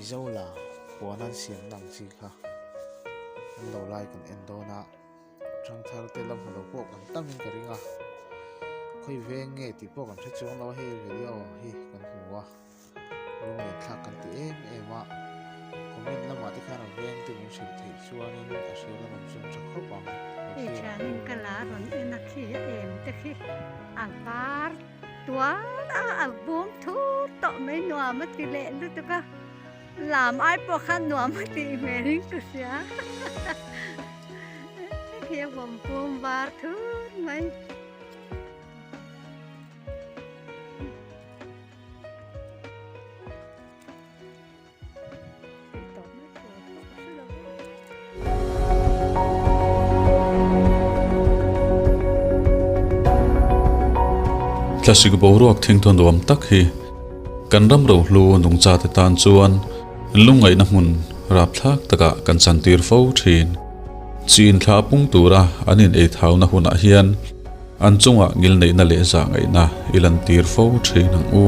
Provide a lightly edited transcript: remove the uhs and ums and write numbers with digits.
Mizo la puan an siamna ang chi kha an lo lai kan en dawn a, ṭhangthar te la hmu lo pawh kan tamin ka ring a, khawi veng nge tih pawh kan hre chuang lo a hei video hi kan hmu a, lunglen thlak kan ti em em a, comment lamah te khan a veng te min hrilh theih chuanin a hria kan awm chuan tha khawp ang. Hei thianin ka la rawn en a khi a em te khi a var tuar a, a bawm thur tawh mai nuam a ti leh lutuk a. Lam ai pawh khan nuam a tih hmel in ka hria. Khi a vawm pum var thur mai. Thlasik boruak thingthaw nuam tak hi kan ram rohlu nungchate tan chuan lungngaihna hmun rapthlak takah kan chantir fo thin. Chin thla pung tura an in eithauna hunah hian an chungah ngilneihna leh zahngaihna i lantir fo thin ang u.